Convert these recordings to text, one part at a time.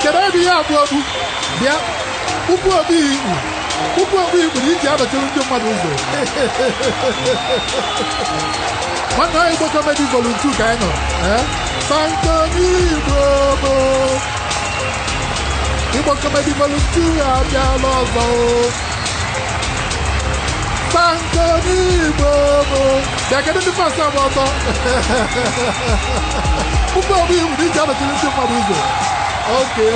Kedu ebe ihe abụọ bụ? Bịa, kpupu okpu ikpu, kpupu okpu ikpu na iji anọchiri ndị mmadụ ụzọ. Nwanne anyị, Igbo Comedy Volume 2 ka anyị nọ. Ee, Sankoni Igbo bụ Igbo Comedy Volume 2 abịala ọzọ o. Sankoni Igbo bụ. Bịa, kedu ndị fans agba ọtọ? Kpupu okpu ikpu na iji anọchiri ndị mmadụ ụzọ. Okay,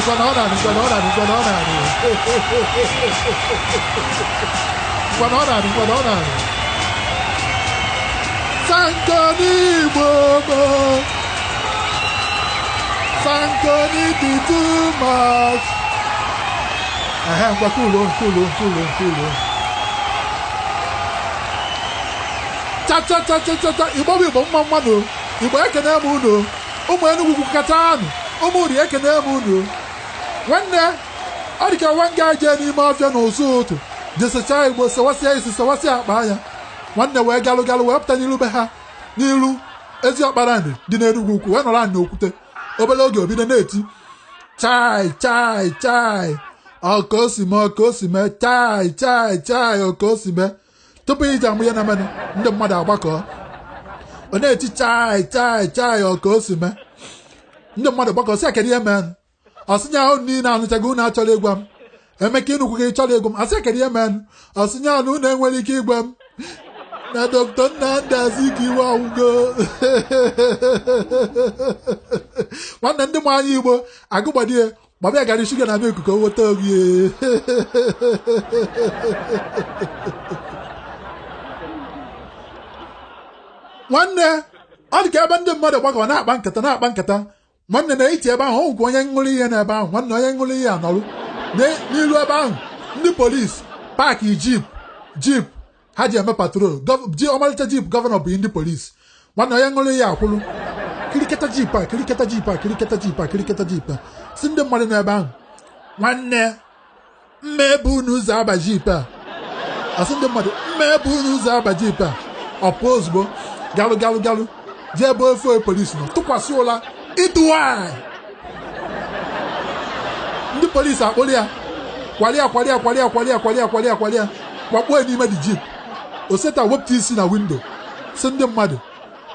ngwana, ọ na-anị, ngwana, ọ na-anị, ngwana, ọ na-anị, ngwana, ọ na-anị, ngwana, ọ na-anị. Sankoni Igbo bụ Sankoni dị too much. Ehe, ngwa, cool on, cool on, cool on, cool on. Cha cha cha cha cha cha. Igbo bụ Igbo, mma mmadụ. Igbo, ekene m unu. Ụmụ Enugwu kacha anụ, ụmụ Uri, ekene m unu. Nwanne, ọ dị ka nwa nga jee n'ime ọfịa n'ụzọ ụtụ jesechaa igbo, sewasịa isi, sewasịa akpa anya. Nwanne, wee galụ galụ wee pụta n'ilu be ha, n'ilu ezi ọkpara nri dị n'Enugwu Ukwu, wee nọrọ anyị n'okwute. Obere oge, obido na-eti, "Chai chai chai, ọka osime, ọka osime, chai chai chai, ọka osime." Tupu iji amụ ya na menụ, ndị mmadụ agbakọ. Ọ na-eti, "Chai chai chai, ọka osime." Ndị mmadụ gbakọ, sị, "Kedu ihe menụ?" Ọsịnya ahụ niile anụchago, unu achọrọ ịgwa m. Emeka, ịnụkwu gị chọrọ ịgwa m. Asị, "Kedu ihe menụ?" Ọsịnya ahụ unu enwere ike ịgwa m na Dr. Nnamdi Azikiwe ọnwụgo. Nwanne, ndị ma anya Igbo agụgbadie gbabịa garị shuga na milk ka o nweta oge. Nwanne, ọ dị ka ebe ndị mmadụ gbakọ na-akpa nkata, na-akpa nkata. Nwanne, na-eti ebe ahụ, ọ nwekwa onye ṅụrụ ihe n'ebe ahụ. Nwanne, onye ṅụrụ ihe anọrụ n'ilu ebe ahụ. Ndị polisi paakị jeep, jeep ha ji eme patrol ji ọmalịcha jeep gọvanọ bụ ndị polisi. Nwanne, onye ṅụrụ ihe akwụrụ kiriketa jeep a, kiriketa jeep a, kiriketa jeep a, kiriketa jeep a, si ndị mmadụ n'ebe ahụ, "Nwanne, mma ebe unu ụzọ aba jeep a." Asị ndị mmadụ, "Mma ebe unu ụzọ aba jeep a." Ọ pụọ ozugbo, galụ galụ galụ jee ebe ofe polisi nọ, tụkwasị ụla ịdụwaanyị. Ndị polisi akpụrụ ya, kwalịa, kwalịa, kwalịa, kwalịa, kwalịa, kwalịa, kwalịa, kwakpuo ya n'ime dị jeep. Oseta wepụta isi na windo, si ndị mmadụ,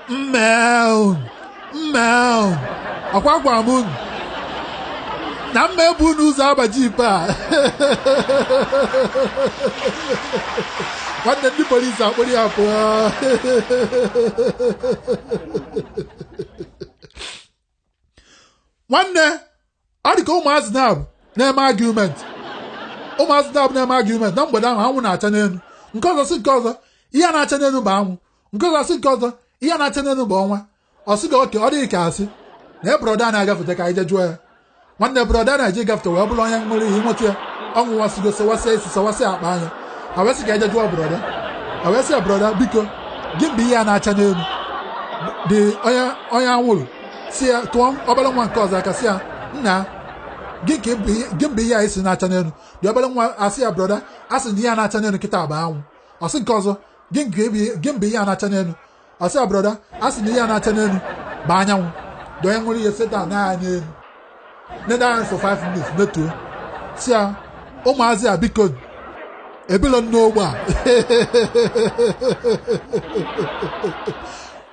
"Mmee mmee, ọkwa gwara m unu na mma ebu unu ụzọ aba jeep a." Nwanne, ndị polisi akpụrụ ya pụọ. Nwanne, ọ dị ka ụmụazị na-abụ na-eme argument, ụmụazị na-abụ na-eme argument na mgbede ahụ anwụ na-acha n'elu. Nke ọzọ sị nke ọzọ, ihe na-acha n'elu bụ anwụ. Nke ọzọ sị nke ọzọ, ihe na-acha n'elu bụ ọnwa. Ọ sị gị oke ọ dịghị ka asị na brother na-agafete ka anyị jee jụọ ya. Nwanne, brother na-eje gafete wee bụrụ onye ṅụrụ ihe. Nweta ya, ọ ṅụwasịgo, sewasịa isi, sewasịa akpa anya. Ha wee sị ka eje jụọ brother. Ha wee sị ya, "Brother, biko, gị mgbe ihe a na-acha n'elu dị?" Onye anwụrụ si ya tụọ obere nwa nke ọzọ aka, si ya, "Nna, gị gị mgbe ihe a isi na-acha n'elu dị?" Obere nwa asị ya, "Brother, a sị na ihe a na-acha n'elu kịta bụ anwụ." Ọ sị nke ọzọ, gị mgbe ihe a na-acha n'elu?" Ọ sị ya, "Brother, a sị na ihe a na-acha n'elu bụ anyanwụ." Dị onye ṅụrụ ihe seta na anya elu, nede anya for 5 minutes, netuo, si ya, "Ụmụazị a, biko, ebilo n'ogbe a."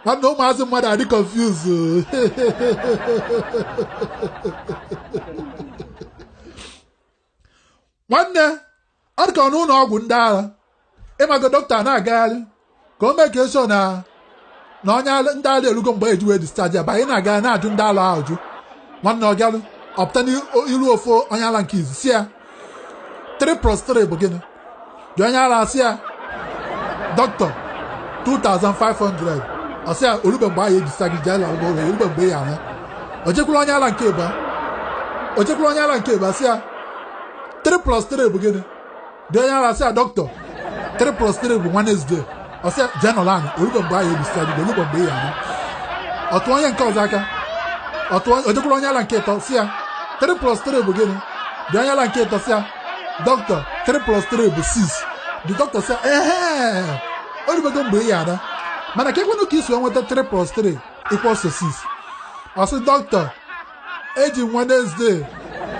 Nwanne, ụmụazị mmadụ adị confuse. Nwanne, ọ dị ka ọ n'ụlọ ọgwụ ndị agha. Ịmago dọkịta na-agagharị ka o mee ka eso na na onye ndị agha erugo mgbe eji wee discharge ya. Banye na-aga na-ajụ ndị ala ajụ. Nwanne, ọ galụ ọpụta n'iru ofu onye ala nke izu, si ya, "3 plus 3 bụ gịnị?" Dị onye ala asị ya, "Dọkịta, 2500." Ọ sị ya, "Olube mgbe ahụ ejisa gị jee lara ụlọ, olube mgbe ya ana." O jekwuru onye ala nke ịba, o jekwuru onye ala nke ịba, sị ya, "3 plus 3 bụ gịnị?" Dị onye ala sị ya, "Dọkịta, 3 plus 3 bụ Wednesday." Ọ sị ya, "Jee nọrọ anị, olube mgbe ahụ ejisa gị, olube mgbe ya ana." Ọ tụọ onye nke ọzọ aka, o jekwuru onye ala nke ịtọ, sị ya, "3 plus 3 bụ gịnị?" Dị onye ala nke ịtọ sị ya, "Dọkịta, 3 plus 3 bụ 6." Dị dọkịta sị ya, "Ehe, olubego mgbe ị ya ada, mana ka ekwenụ ka isi wee nweta 3 plus 3 equals to 6?" Ọ sị, "Dọkịta, eji m Wednesday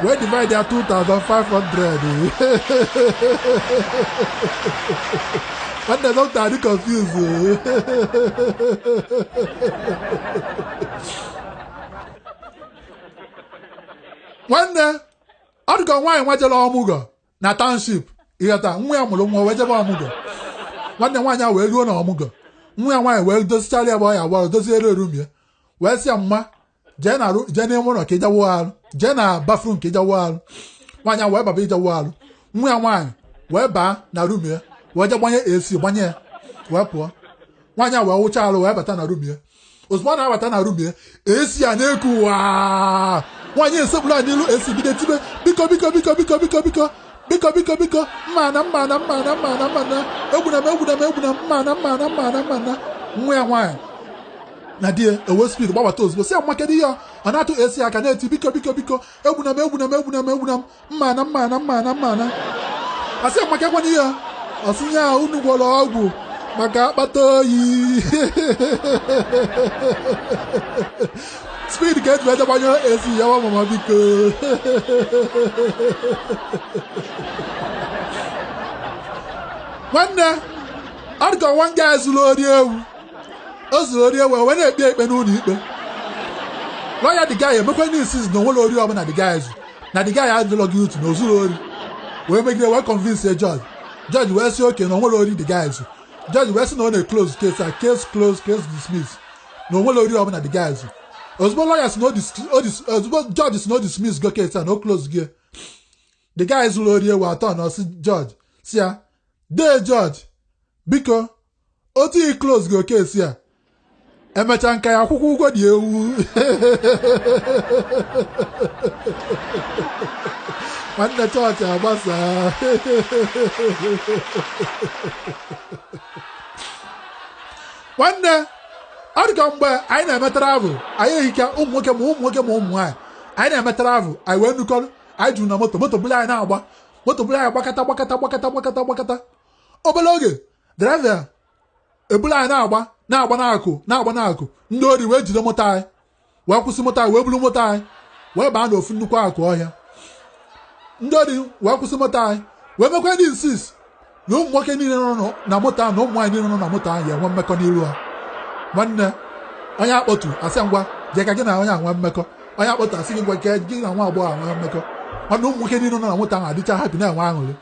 Wee divide ya 2500. Nwanne, dọkịta adị confuse. Nwanne, ọ dịka nwaanyị nwa jere ọmụgwọ na township, ịghọta? Nwa ya mụrụ nwa wee jebe ọmụgwọ. Nwanne nwaanyị a wee ruo na ọmụgwọ, nwa ya nwaanyị wee dozichara ya ebe ọ ya agbara, doziere room ya, wee sị ya, "Mma, jee na jee n'ime ụlọ ka ịjawo arụ, jee na bathroom ka ịjawo arụ." Nwaanyị a wee baba ịjawo arụ. Nwa ya nwaanyị wee baa na room ya, wee jee gbanye AC, gbanye ya, wee pụọ. Nwaanyị a wee wụcha arụ, wee bata na room ya. Ozugbo ọ na-abata na room ya, AC a na-eku waa. Nwaanyị esekpuru a n'ilu AC, bido tibe, "Biko, biko, biko, biko, biko, biko, biko, biko, biko, mma na mma na mma na mma na mma na egbuna m, egbuna m, egbuna m, mma na mma na mma na mma na." Nwa ya nwaanyị na di ya ewe speed gbabata ozugbo, si ya, "Mma, kedu ihe ọ na-atụ AC aka na-eti, biko, biko, biko, egbuna m, egbuna m, egbuna m, egbuna m, mma na mma na mma na mma na?" Asị ya, "Maka ekwana ihe ọsị ya, unu gwọrọ ọgwụ maka akpata oyi." Speed ka eji wee gbanyụọ AC ya wa, "Mama, biko." Nwanne, ọ dịka nwa nga zuru ori ewu. O zuru ori ewu, wee na-ekpe ikpe n'ụlọ ikpe. Lawyer the guy emekwa n'isizi na onwere ori ọbụla the guy zu, na the guy adịrọ guilty, na o zuru ori. Wee megide, wee convince judge. Judge wee sị okay, na onwere ori the guy zu. Judge wee sị na ọ na-close case a, case close, case dismiss, na onwere ori ọbụla the guy zu. Ozugbo lawyer si na ozugbo judge si na o dismiss go case a, na o close gị, the guy zuru ori ewu atọ na ọsị judge, si ya, "Dee judge, biko, otu i close go case a, emechaa nka ya akwụkwọ ụgwọ dị ewu." Nwanne, chọọchị agbasa. Nwanne, ọ dịka mgbe anyị na-eme travel, anyị ehika ụmụ nwoke, ma ụmụ nwoke ma ụmụ nwaanyị. Anyị na-eme travel, anyị wee nukọrọ, anyị juru na moto. Moto bụrụ anyị na-agba, moto bụrụ anyị gbakọta, gbakọta, gbakọta, gbakọta, gbakọta. Obere oge, driver ebulu anyị na-agba, na-agba n'akụ, na-agba n'akụ. Ndị ori wee jide moto anyị, wee kwụsị moto anyị, wee buru moto anyị, wee baa n'ofu nnukwu akụ ọhịa. Ndị ori wee kwụsị moto anyị, wee mekwa ndị insist na ụmụ nwoke niile nọ na moto ahụ na ụmụ nwaanyị niile nọ na moto ahụ ya enwe mmekọ n'iru ha. Nwanne, onye akpọtu asị, "Ngwa, jee ka gị na onye anwe mmekọ." Onye akpọtu asị gị, "Ngwa, ka gị na nwa agbọghọ anwe mmekọ." Nwanne, ụmụ nwoke niile nọ na moto ahụ adịcha happy, na-enwe aṅụrị.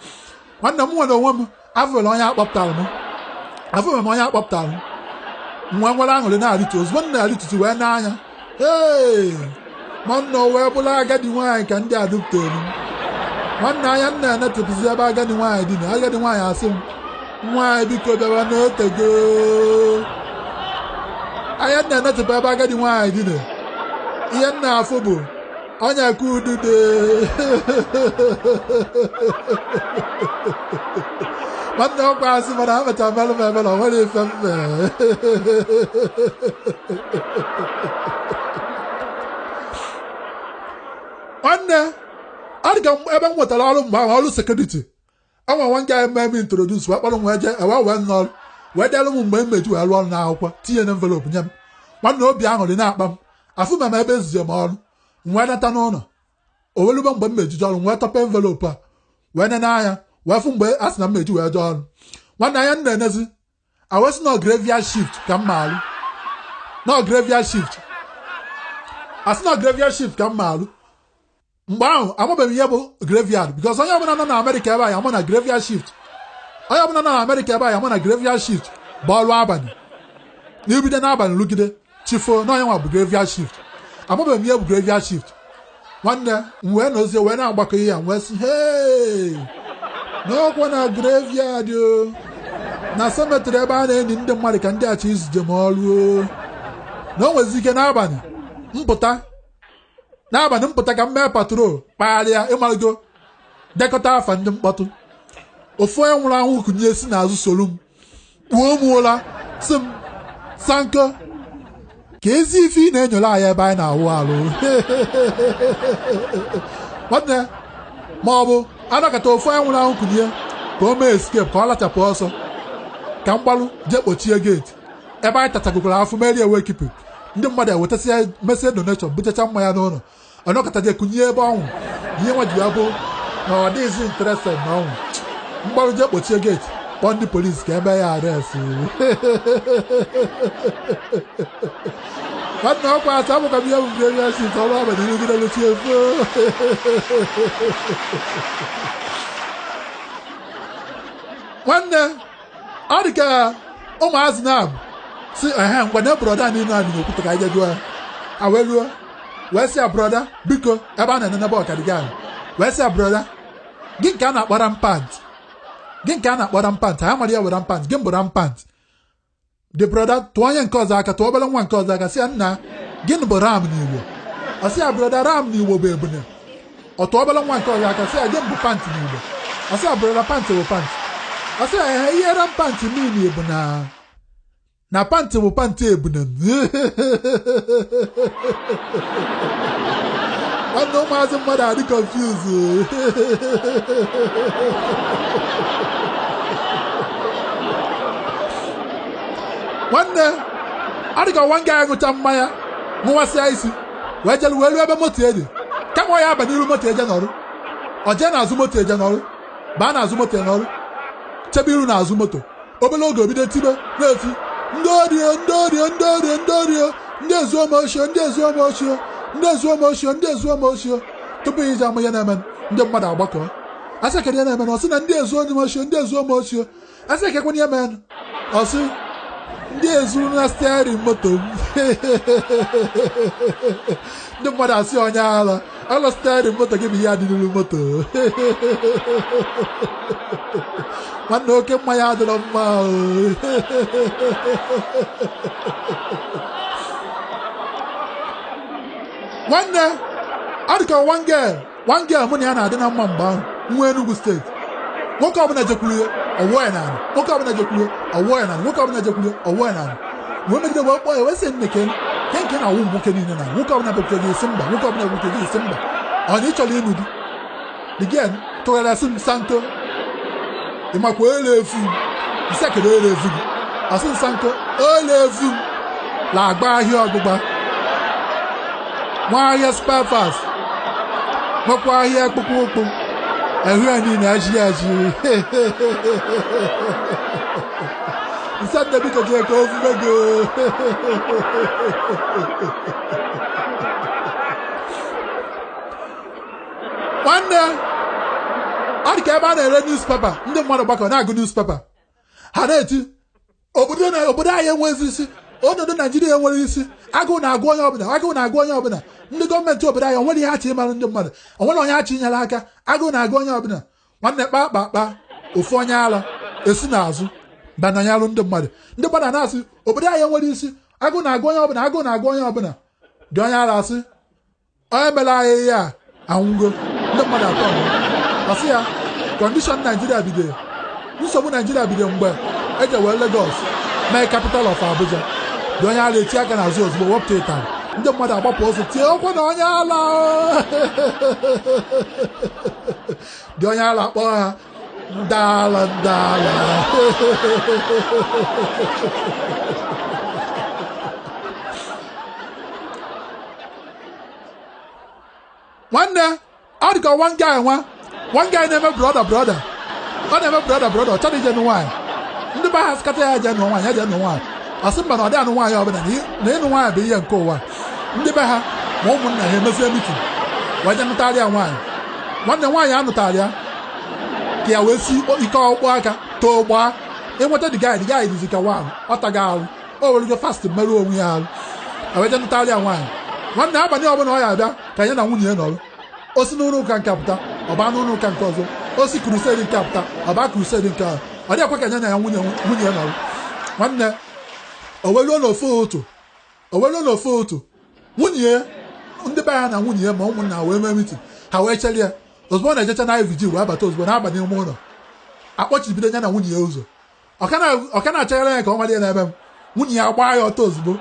Nwanne m, nwere onwe m afụrụ onye akpọpụtara m, afụrụ m onye akpọpụtara m, nwa nwere aṅụrị na-arịtu. Ozugbo m na-arịtutu wee n'anya, ee, nwanne, o wee bụrụ agadi nwaanyị ka ndị adụpụtara m. Nwanne, anya m na-enetụpụzi ebe agadi nwaanyị dị na agadi nwaanyị asị m, "Nwaanyị, biko, bịara n'otego." Anya m na-enetụpụ ebe agadi nwaanyị dị na ihe m na-afụ bụ ọnya ka udude. Nwanne, ọkwa asị, mana ha mecha melụ m ebere, ọ nwere ife mfe. Nwanne, ọ dị ka ebe m nwetara ọrụ mgbe ahụ, ọrụ security. Enwe nwa nga eme m introduce, wee kpọrọ m wee jee, ewe wee n'ọrụ, wee dịalụ m mgbe m meji wee rụọ ọrụ n'akwụkwọ, tinye na envelope nye m. Nwanne, obi aṅụrị na-akpa m, afụ m ebe ezije m ọrụ. M wee nata n'ụlọ, o welube mgbe m mejije ọrụ, m wee tọpe envelope a, wee nene anya, wee fụ mgbe a sị na m meji wee jee ọrụ. Nwanne, anya m na-enezi, awesị na graveyard shift ka m ma alụ, na graveyard shift, asị na graveyard shift ka m ma alụ. Mgbe ahụ amabeghị m ihe bụ graveyard, because onye ọbụla nọ na Amerịka ebe a ya ama na graveyard shift, onye ọbụla nọ na Amerịka ebe a ya ama na graveyard shift bụ ọrụ abalị, na ibido n'abalị rugide chifo, na onye nwa bụ graveyard shift. Amabeghị m ihe bụ graveyard shift. Nwanne m, wee nọzie wee na-agbakọ ihe ya, m wee sị, "Hey, n'ọkwa na graveyard o, na cemetery ebe a na-eni ndị mmadụ ka ndị achọ izuje m ọrụ o." Na o nwezi ike n'abalị mpụta, n'abalị mpụta ka m mee patrol, kpagharịa, ịmalụgo, dekọta afa ndị mkpọtụ. Ofu onye nwụrụ anwụ kụnye si n'azụ soro m kpuo m ụra, sị m, "Sanko, ka ezi ife ị na-enyere anyị ebe anyị na-awụ arụ." Nwanne, ma ọ bụ anakọta ofu onye nwụrụ anwụ kụnye ka o mee escape, ka ọ lachapụ ọsọ, ka m gbalụ jee kpochie gate ebe anyị tachagokwara afọ, merie wake, ndị mmadụ ewetasịa, mesie donation, buchacha mmanya n'ụlọ, ọnọkọta jee kụnye ebe ọnwụ. Ihe nwa ji ya bụ na ọ dịghịzi interested na ọnwụ mgbarụ jee kpochie gate kpọọ ndị polisi ka ebe ya arrest. Nwanne ọkwa asa abụkwa m ihe bụ premiership ọrụ abalị irugide luchie fo. Nwanne ọ dị ka ụmụazị na-abụ si ehe ngwa na brother niile anyị n'okwute ka anyị jee jụọ ya. A wee ruo wee sị ya brother biko ebe a na-enene bọọlụ kadiga ahụ wee sị ya brother gị nke a na-akpọ rampant gị nke a na-akpọ rampant ha mara ya were rampant gị mbụ rampant the brother tụọ onye nke ọzọ aka tụọ obere nwa nke ọzọ aka sị ya nna gịnị bụ ram n'Igbo ọ sị ya brother ram n'Igbo bụ ebune ọ tụọ obere nwa nke ọzọ aka sị ya gịnị bụ pant n'Igbo ọ sị ya brother pant bụ pant ọ sị ya ehe ihe rampant mean bụ na pant bụ pant ebune. Nwanne ụmụazị mmadụ adị confuse. Nwanne ọ dị ka nwa nga ṅụcha mmanya ṅụwasịa isi wee jelu wee ruo ebe moto edi kama ọ ya aba n'iru moto eje nọrụ ọ jee n'azụ moto eje nọrụ baa n'azụ moto nọrụ chebe iru n'azụ moto obere oge obido tibe na-eti ndị orio ndị orio ndị orio ndị orio ndị ezuomoshio ndị ezuomoshio ndị ezuomoshio ndị ezuomoshio tupu iji ama ihe na-eme ndị mmadụ agbakọ asị kedu ihe na-eme ọ sị na ndị ezuomoshio ndị ezuomoshio asị kekwana ihe mere ọ sị ndị ezuru na steering moto m. Ndị mmadụ asị onye ala ala steering moto gị bụ ihe adị n'iru moto. Nwanne oke mmanya adịrọ mma. Nwanne ọ dị ka one girl mụ na ya na-adị na mma mgbe ahụ nwa Enugu steeti nwoke ọbụla jekwuru ya ọwụọ ya n'ala nwoke ọbụla jekwuru ya ọwụọ ya n'ala nwoke ọbụla jekwuru ya ọwụọ ya n'ala wee megide wee kpọọ ya wee sị nne ke nke na-awụ m nwoke niile na nwoke ọbụla bịakwute gị isi mba nwoke ọbụla bịakwute gị isi mba ọ na ị chọrọ ịnụ di the girl tụgharịa sị m sanko ị makwa elu efu m nsị kedu elu efu gị ọ sị m sanko elu efu m na-agba ahịa ọgbụgba nwa ahịa spafas nwekwa ahịa akpụkpọ ụkwụ ehu ya niile ajị ajị nsị nne biko jee ka ofufe gị. Nwanne ọ dị ka ebe a na-ere newspaper ndị mmadụ gbakọ na-agụ newspaper ha na-eti obodo anyị enweghị isi ọnọdụ Naijiria enwere isi agụụ na-agụ onye ọbụla agụụ na-agụ onye ọbụla ndị gọọmenti obodo anyị onwere ihe achị ịmara ndị mmadụ onwere onye achị nyere aka agụụ na-agụ onye ọbụla nwanne kpa kpa kpa ofu onye ala esi n'azụ bananyalụ ndị mmadụ ndị mmadụ na-asị obodo anyị enwere isi agụụ na-agụ onye ọbụla agụụ na-agụ onye ọbụla dị onye ala asị onye mere anyị ihe a anwụgo ndị mmadụ atọ ọsị ya kọndishọn Naijiria bidoro nsogbu Naijiria bidoro mgbe eje wee Lagos mee capital of Abuja dị onye ala eti aka n'azụ ozugbo wepụta ịtarị ndị mmadụ agbapụ ọsọ tie ọkwa na onye ala dị onye ala kpọọ ha ndị ala ndị ala. Nwanne ọ dị ka one guy one guy na-eme brother brother ọ na-eme brother brother ọ chọrọ ije nụ nwaanyị ndị be ha sikata ya jee nụ nwaanyị ya jee nụ nwaanyị ọ sị mba na ọ dị anụ nwaanyị ọbụla na ịnụ nwaanyị bụ ihe nke ụwa ndị be ha ma ụmụnna ha emezie mitin wee jee nụtarịa nwaanyị nwanne nwaanyị anụtarịa ka ya wee si ike ọkpụ aka too gbaa ịnweta the guy dịzi ka nwaanyị ọ taga arụ o werego fast merụọ onwe ya arụ wee jee nụtarịa nwaanyị nwanne abalị ọbụla ọ ya abịa ka ya na nwunye ya nọrọ o si n'ụlọ ụka nke apụta ọ baa n'ụlọ ụka nke ọzọ o si crusade nke apụta ọ baa crusade nke ahụ ọ dịghịkwa ka ya na ya nwunye ya nọrọ nwanne o wee ruo n'ofu ụtụ nwunye ndị be ya na nwunye ya ma ụmụnna wee mee mitin ha wee chere ya ozugbo ọ na-ejecha na ivg wee bata ozugbo na-aba n'ime ụlọ akpọchibido ya na nwunye ya ụzọ ọ ka na-achagharị ya ka ọ mara ya n'ebe m nwunye ya gbaa ya ọtọ ozugbo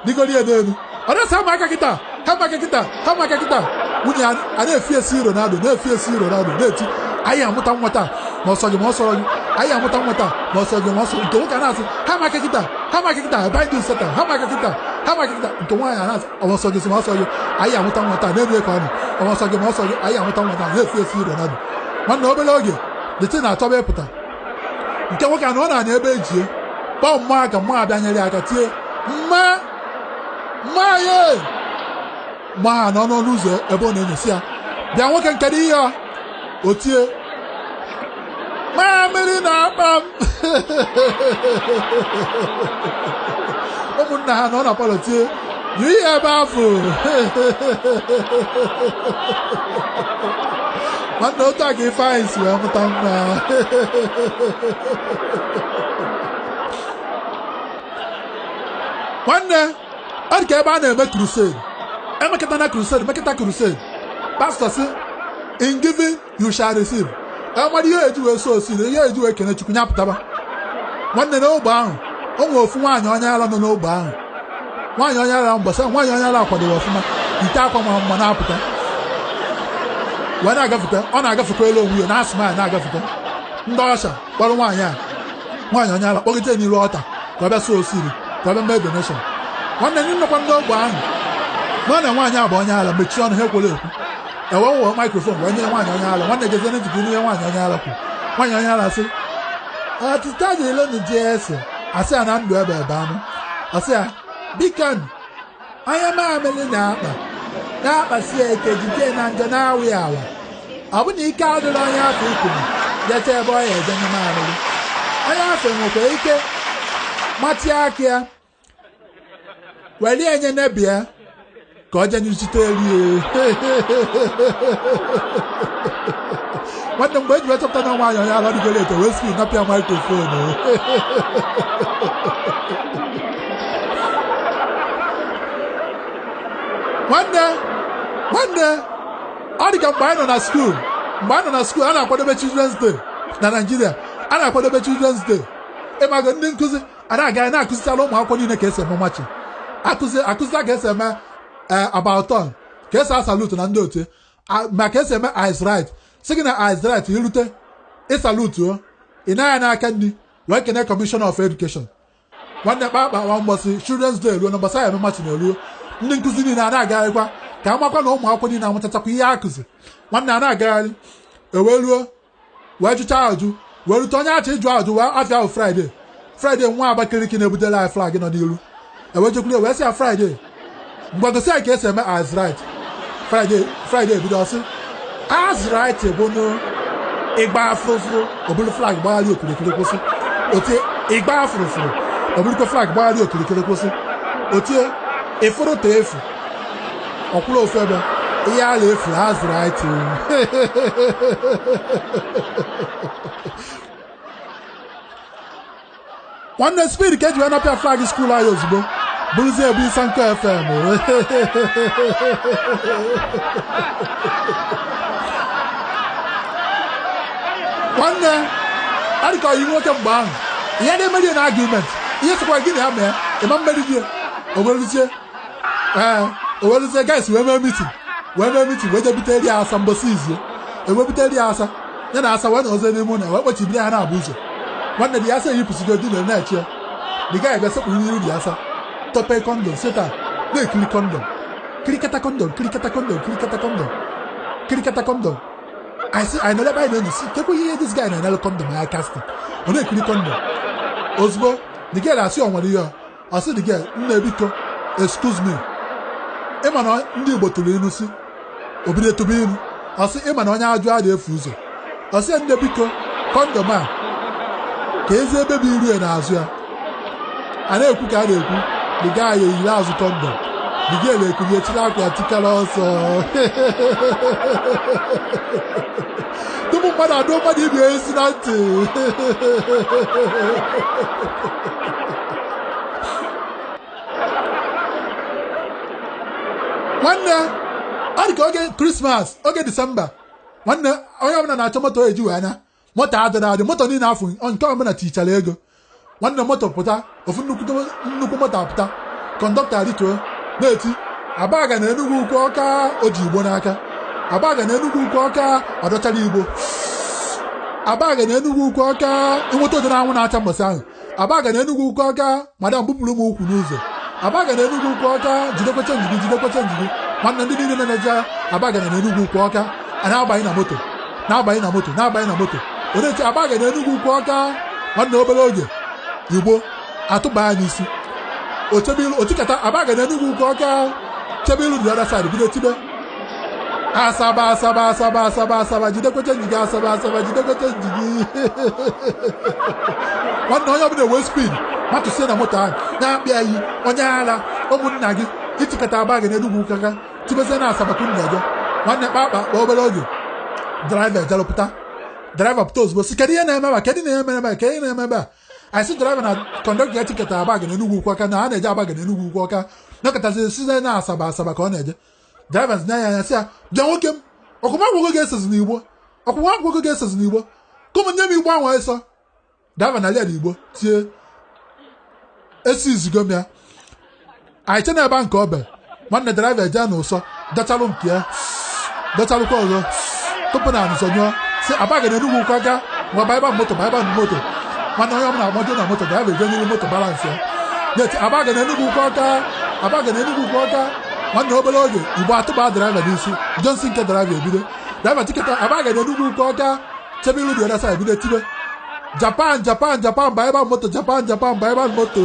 digoro ya n'elu ọ na-asa ha aka kịta ha aka kịta ha aka kịta nwunye ya a na-efi esi Ronaldo na-efi esi Ronaldo na-eti anyị amụta nwa taa ma ọsọ gị ma ọsọrọ gị anyị amụta nwa taa ma ọsọ gị ma ọsọ nke nwoke na-asị ha aka kịta ha aka kịta bind Satan ha aka kịta ha aka kịta nke nwaanyị na-asị ọsọ gị ma ọsọ gị anyị amụta nwa taa na-elu ka ọ nọ Ọsọ gị ma ọsọ gị, anyị amụta nwa na na-efu esi Ronaldo. Nwanne, obere oge dịtị na-achọba ịpụta nke nwoke a na ọ na-anya ebe ejie kpọọ mma ka mma abịa nyere ya aka tie mma mma ye mma ha nọ n'ọnụ ụzọ ebe ọ na-enyosi ya. Bịa nwoke, nke dị ihe o tie mamịrị na-akpa m. Ụmụnna ha nọ na palọ tie nyụ ihe ebe afọ. Nwanne, otu a ka Ifeanyị si wee mụta nwa. Nwanne, ọ dị ka ebe a na-eme crusade, emekọta na crusade, mekọta crusade, pastọ sị, "In giving you shall receive." Enwere ihe eji wee so osi ihe eji wee kene Chukwu nyapụtaba. Nwanne, n'ogbe ahụ o nwere ofu nwaanyị onye ara nọ n'ogbe ahụ. Nwaanyị onye ara mbọsị, nwaanyị onye ara kwadoro ọfụma, ite akwa ma mma na-apụta wee na-agafete. Ọ na-agafekwa elu onwe ya na asụma ya na-agafete. Ndị ọsha kpọrọ nwaanyị a, nwaanyị onye ara, kpọgide n'iru ọta ka ọ bịa so osiri, ka ọ bịa mee donation. Nwanne, ndị nnọkwa ndị ogbe ahụ nọ na nwaanyị a bụ onye ara, mechie ọnụ, ha ekwere ekwu. Ewe wụọ microphone wee nye nwaanyị onye ara. Nwanne, gezie ntị ka ihe nwaanyị onye ara kwuru. Nwaanyị onye ara sị, "Ọtụtụ dịrịnụ Jesu." Asị ya na ndụ ebe ebe anụ. Asị ya, "Biko, onye mamịrị na-akpa na-akpasi ya ike, jide na njọ na-awụ ya awa. Ọ bụ na ike adịrị onye afọ ikunu jecha ebe ọ ya eje nye mamịrị. Onye afọ nwekwa ike matịa aka ya welie nye nebia ka ọ jenyechite erie." Nwanne, mgbe eji wee chọpụta na nwaanyị onye ala dịgoro eto wee si napịa microphone. Nwanne, ọ dị ka mgbe anyị nọ na school, mgbe anyị nọ na school, a na-akwadobe Children's Day na Naịjirịa. A na-akwadobe Children's Day, ịmago ndị nkụzi a na-aga na-akụzichala ụmụ akwụkwọ niile ka esi eme marching, akụzi akụzila ka esi eme about turn, ka esi asalute na ndị otu, ma ka esi eme eyes right. Sị gị na eyes right, irute ịsalutuo, ị naghị n'aka nri wee kene Commissioner of Education. Nwanne, kpakpa nwa mbọsị Children's Day ruo na mbọsị anyị eme marching eruo, ndị nkụzi niile a na-agagharịkwa ka amakwa na ụmụ akwụkwọ niile amụchachakwa ihe akụzi. Nwanne, a na-agagharị, ewee ruo wee jụchaa ajụ, wee rute onye achọ ịjụ ajụ wee afịa ahụ Friday. Friday nwa Abakaliki na-ebutere anyị flag nọ n'iru, ewee jekwuru wee sị ya, "Friday, mgbagosi anyị ka esi eme eyes right." Friday, Friday ebido ọsị, "Eyes right bụ nụ ịgba afụrụfụrụ, oburu flag gbagharị okirikiri kwụsị." Otie, "Ịgba afụrụfụrụ," oburukwa flag gbagharị okirikiri kwụsị. Otie, "Ịfụrụ ta efu," ọkwụrụ ofu ebe ihe a na-efu. Eyes right. Nwanne, speed ka eji wee napịa flag school anyị ozugbo, bụrụzie ebu Isanko FM. Nwanne, adịka ọyị nwoke mgbe ahụ, ihe na-emeri na argument, ihe sịkwa gị na ya mee ịma mmeri gị. Oweruzie, ee, oweruzie guys wee mee meeting, wee mee meeting, wee je bute ya asa mbosi izie, ewebute ya asa ya na asa wee na ọzọ n'ime ụlọ wee kpọchibiri ha na-abụ ụzọ. Nwanne, dị ya asa eyipụsigo di na na-eche ya. The guy bịa sekpuru n'iru dị asa, tọpe condom, seta na-ekiri condom, kirikata condom, kirikata condom, kirikata condom, kirikata condom. I see, I know ebe anyị na-enyo si kekwe ihe this guy na-enelu condom ya casting. Ọ na-ekiri condom ozugbo, the girl asị ọ nwere ihe ọ sị. The girl, "Nna, biko, excuse me, ịma na ndị Igbo tụrụ ilu si obido tụba ilu." Ọ sị, "Ịma na onye ajụ adị efu ụzọ." Ọ sị, "Nne, biko, condom a ka ezi ebe bụ iru ya n'azụ ya." A na-ekwu ka a na-ekwu, the guy eyiri azụ condom. The girl ekulie, chiri akwa ya, tikara ọsọ tupu mmadụ adụ mmadụ ibi esi na ntị. Nwanne, ọ dị ka oge Christmas, oge Disemba. Nwanne, onye ọbụla na-achọ moto eji wee anya moto adịrị adị, moto niile afọ nke ọbụla tichara ego. Nwanne, moto pụta, ofu nnukwu moto apụta, conductor rituo na-eti, "Abaga na Enugwu Ukwu Ọka." O ji igbo n'aka. "Abaga na Enugwu Ukwu Ọka." Ọ dọchara igbo. "Abaga na Enugwu Ukwu Ọka." Ịnweta ụdịrị anwụ na-acha mbọsị ahụ. "Abaga na Enugwu Ukwu Ọka, madam, bupụrụ m ukwu n'ụzọ. Abaga na Enugwu Ukwu Ọka, jidekwa change gị, jidekwa change gị." Nwanne, ndị niile na-eje Abagana na Enugwu Ukwu Ọka, a na-abanye na moto, na-abanye na moto, na-abanye na moto, ọ na-eti Abagana na Enugwu Ukwu Ọka. Nwanne, obere oge igbo atụba ya n'isi, ochebe ilu, otikata Abagana Enugwu Ukwu Ọka, chebe ilu the other side, bido tibe Asaba, Asaba, Asaba, Asaba, Asaba, jidekwe change gị, Asaba, Asaba, jidekwe change gị. Nwanne, onye ọbụla ewee speed matụsie na moto ahụ na-akpịa yi onye ara ụmụnna gị itikata Abagana Enugwu Ukwu tibezie na Asaba kunu na-eje. Nwanne, kpakpa kpa, obere oge driver ejelụpụta. Driver pụta ozugbo, si kedu ihe na-eme ebe a? Kedu na-eme ebe a? Kedu ihe na-eme ebe a? Anyị sị driver na conductor ya tiketa Abagana Enugwu Ukwu Ọka, na ha na-eje Abagana Enugwu Ukwu Ọka, nọkọtazi size na Asaba, Asaba ka ọ na-eje. Driver na ya anya, sị ya, bịa nwoke m, ọkwụmagwụgo ga-esezi n'igbo, ọkwụmagwụgo ga-esezi n'igbo, kụmụ nye m igbo ahụ ịsọ. Driver na lia igbo tie esi izigo m ya. Anyị che na ebe nke ọ bere. Nwanne, driver eje na ụsọ dachalụ nke ya, dachalụkwa ọzọ tupu na anụsọ nyụọ, si Abagana Enugwu Ukwu aka, ngwa baiba moto, baiba moto. Nwanne, onye ọbụla amajo na moto, driver eje n'iru moto, balance ya, na-eti Abagana Enugwu Ukwu Ọka, Abagana Enugwu Ukwu Ọka. Nwanne, obere oge igbo atụba driver n'isi. Johnson nke driver ebido, driver tiketa Abagana Enugwu Ukwu Ọka, chebe ilu the other side, bido tibe Japan, Japan, Japan, baiba moto, Japan, Japan, baiba moto.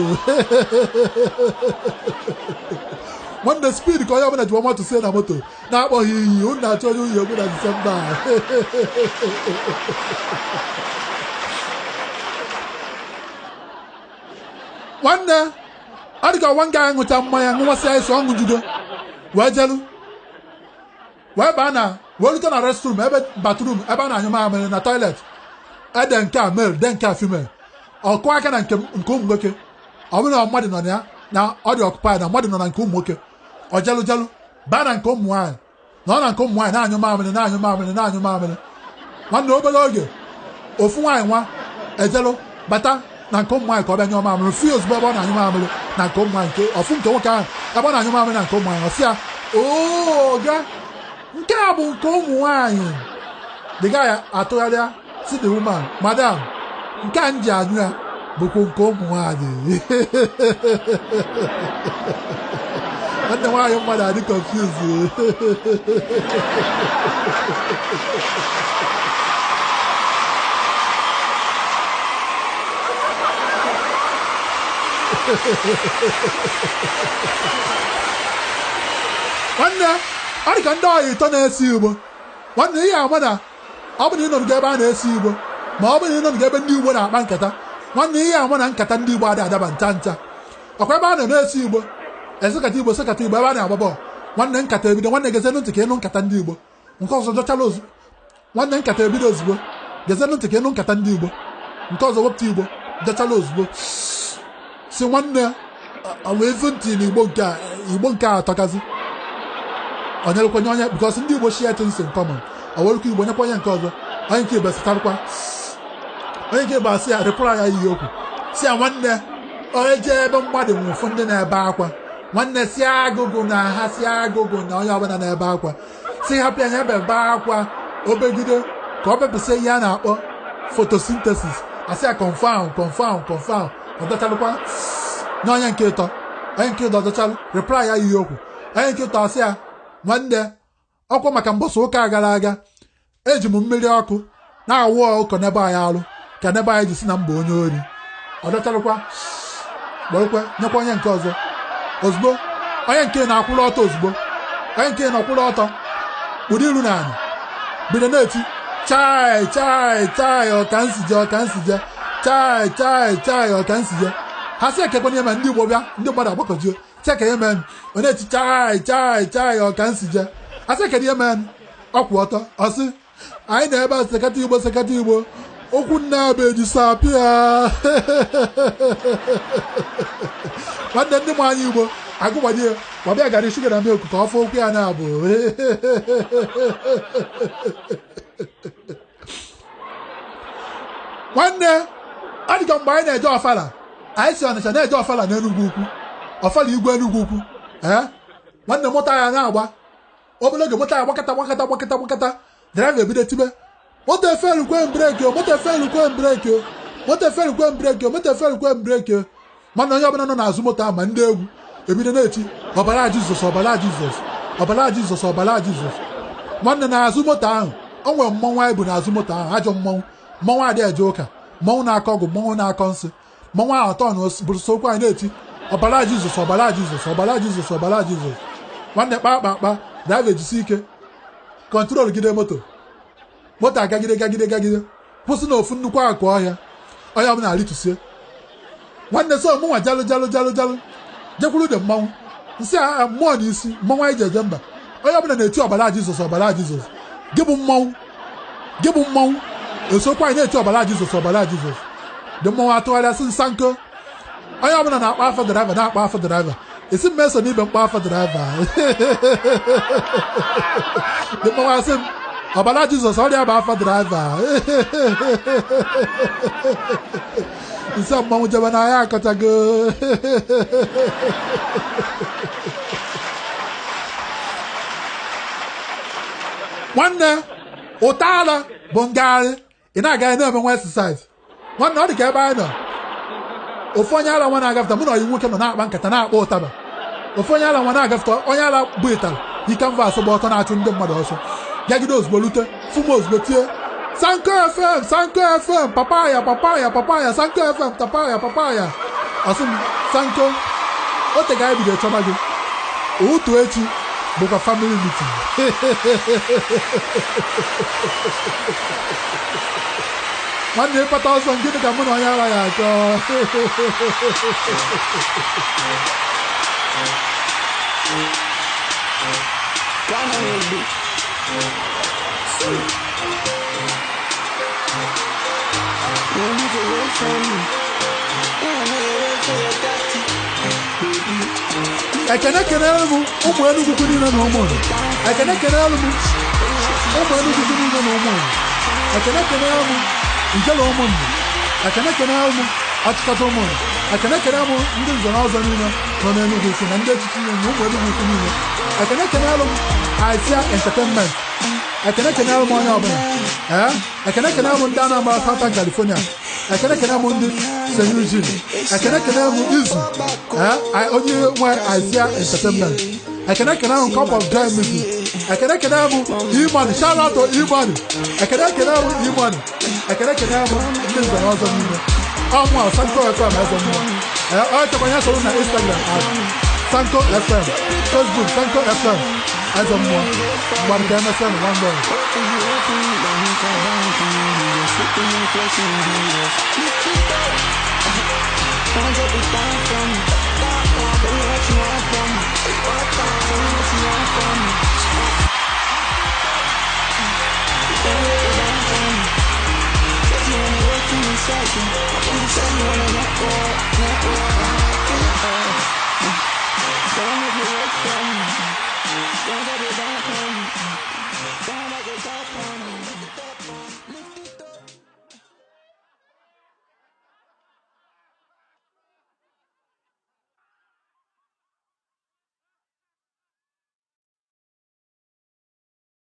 Nwanne, speed ka onye ọbụla ji moto sie na moto na-akpọghị iyi. Unu na-achọ onye uyi egwu na Disemba. Nwanne, ọ dị ka ọnwa nga ṅụcha mmanya, ṅụwasịa isi, ọṅụ judo wee jelu wee baa na wee rute na restroom, ebe bathroom, ebe a na-anyụ mamịrị na toilet, ede nke a male, de nke a female. Ọkụ aka na nke nke ụmụ nwoke, ọ bụrụ na mmadụ nọ na ya na ọ dị occupied, na mmadụ nọ na nke ụmụ nwoke, ọ jelu jelu baa na nke ụmụ nwaanyị, na ọ na nke ụmụ nwaanyị na-anyụ mamịrị, na-anyụ mamịrị, na-anyụ mamịrị. Nwanne, obere oge ofu nwaanyị nwa ejelu bata na nke ụmụ nwaanyị ka ọ bịa nyụọ mamịrị fie. Ozugbo ebe ọ na-anyụ mamịrị na nke ụmụ nwaanyị, nke ọfụ nke nwoke ahụ ebe ọ na-anyụ mamịrị na nke ụmụ nwaanyị, ọ sị ya, oga, nke a bụ nke ụmụ nwaanyị. The guy atụgharịa si the woman, madam, nke a m ji anyụ ya bụkwa nke ụmụ nwaanyị. Nwanne, nwaanyị mmadụ adị confuse. Nwanne, ọ dị ka ndị ọyị ịtọ na-esi igbo. Nwanne, ihe ama na ọ bụ na ịnọdụ ebe a na-esi igbo, ma ọ bụ na ịnọdụ ebe ndị Igbo na-akpa nkata. Nwanne, ihe ama na nkata ndị Igbo adị adaba ncha ncha. Ọkwa ebe a nọ na-esi igbo, esekata igbo, sekata igbo, ebe a na-agba bọọlụ. Nwanne, nkata ebido. Nwanne, gezenụ ntị ka ịnụ nkata ndị Igbo. Nke ọzọ dọchala ozugbo. Nwanne, nkata ebido ozugbo. Gezenụ ntị ka ịnụ nkata ndị Igbo. Nke ọzọ wepụta igbo, dọchala ozugbo, si nwanne, ọ wee efu ntị na igbo nke a, igbo nke a atọkazi. Onyelekwenye onye, because ndị Igbo share things in common. Ọ werekwa igbo nyekwa onye nke ọzọ, onye nke Igbo sitarụkwa, onye nke Igbo asị ya repụrụ ya iyi okwu, si ya, nwanne, onye jee ebe mmadụ nwụfụ, ndị na-ebe akwa, nwanne, si agụgụ na ha, si agụgụ na onye ọbụla na-ebe akwa, si hapụ ya ebe ebe akwa obegide ka ọ bepụsị ihe a na-akpọ photosynthesis. Asị ya confirm, confirm, confirm. Ọ dọchalụkwa nye onye nke ịtọ. Onye nke ịtọ dọchalụ, reply ya iyi okwu. Onye nke ịtọ asị ya, nwanne, ọkwa maka mbọsị ụka gara aga eji m mmiri ọkụ na-awụ ọkụkọ n'ebe anyị alụ ka n'ebe anyị ji si na mba onye ori. Ọ dọchalụkwa, gbarụkwa nyekwa onye nke ọzọ ozugbo. Onye nke na-akwụrụ ọtọ ozugbo, onye nke na-akwụrụ ọtọ kpụrụ iru n'ala, bido na-eti chai chai chai, ọka nsije, ọka nsije, chai chai chai, ọka nsije. Ha sị ekekwana ihe ma ndị Igbo bịa, ndị mmadụ agbakọjuo, sị eke ihe mee, ọ na-eti chai chai chai, ọka nsije. Ha sị ekene ihe mee, ọkwụ ọtọ, ọ sị anyị na ebe a sekata igbo, sekata igbo, okwu nna bụ ejisapịa. Nwanne, ndị mụ anyị igbo agụgbanye gbabịa gara shuga na milk ka ọ fụ okwu ya na-abụ. Nwanne, ọ dịka mgbe anyị na-eje ọfala, anyị si Ọnịcha na-eje ọfala n'Enugwu Ukwu, ọfala igwe Enugwu Ukwu. Ee, nwanne, moto ya na-agba obere oge, moto ya gbakọta, gbakọta, gbakọta, gbakọta, driver ebido tibe, moto efelukwe brake o, moto efelukwe brake o, moto efelukwe brake o, moto efelukwe brake o. Mana onye ọbụla nọ n'azụ moto ahụ, ma ndị egwu, ebido na-eti ọbara Jizọs, ọbara Jizọs, ọbara Jizọs, ọbara Jizọs. Nwanne na-azụ moto ahụ o nwere mmọnwụ anyị bụ n'azụ moto ahụ, ajọ mmọnwụ, mmọnwụ adịghị eje ụka, mmọnwụ na-akọ ọgwụ, mmọnwụ na-akọ nsị, mmọnwụ ahụ atọ na bụrụ sokwu anyị na-eti ọbara Jizọs, ọbara Jizọs, ọbara Jizọs, ọbara Jizọs. Nwanne kpa akpa akpa, driver ejisi ike control gide moto, moto agagide gagide gagide kwụsị na ofu nnukwu akụ ọhịa, onye ọbụla alitusie. Nwanne so mụnwa jalụ jalụ jalụ jalụ jekwuru dị mmanwụ, nsị a mmụọ na isi mmanwụ anyị ji eje mba, onye ọbụla na-eti ọbara Jizọs, ọbara Jizọs, gị bụ mmanwụ, gị bụ mmanwụ, esokwa anyị na-eti ọbara Jizọs, ọbara Jizọs. Dị mmanwụ atụgharịa sị nsa nko, onye ọbụla na-akpọ afọ driver, na-akpọ afọ driver, esi m eso n'ibe mkpọ afọ driver. Dị mmanwụ asị m ọbara Jizọs ọrịa bụ afọ driver. Nsị mmanwụ jebe n'ahịa akọchago. Nwanne ụta ala bụ ngagharị, ị na-agaghị na-eme nwa exercise. Nwanne ọ dị ka ebe anyị nọ, ofu onye ala nwa na-agafeta, mụ na oyi nwoke nọ na-akpa nkata na-akpa ụtaba, ofu onye ala nwa na-agafeta, onye ala bụ ịtara ike canvas gba ọtọ na-achụ ndị mmadụ ọsọ, gagide ozugbo lute fụm ozugbo tie Sanko FM, Sanko FM, papaya papaya papaya, Sanko FM, papaya papaya. Ọsị m Sanko, o tega anyị bido chọba gị, ụtụ echi bụkwa family meeting. Nwanne ịkpata ọsọ gịnị ka mụ na onye ara ya achọ? Ekene kenere m ụmụ Enugwu niile na ụmụ ekene kenere m ụmụ Enugwu niile na ụmụ ekene kenere m ijele ụmụnne, ekene kenere m ọchịkọta ụmụnne, ekene kenere m ndị nze na ọzọ niile nọ n'Enugwu ukwu na ndị echichi niile na ụmụ Enugwu ukwu niile, ekene kenere m Aisia Entertainment, ekene kenere m onye ọbụla, ee ekene kenere m ndị Anambra Southern California, ekene kenere m ndị St. Eugene, ekene kenere m Izu, ee onye nwe Aisia Entertainment, ekene kenere m Cup of Joy Music, ekene kenere m E-Money, shout out to E-Money, ekene kenere m E-Money, ekene kenere m ndị nze na ọzọ niile. Ọmụ a Sanko FM eze mmụọ, ee ọ chekwa ya soro na Instagram at Sanko FM, Facebook Sanko FM eze mmụọ. Mgbe nke emesịa nụ one love.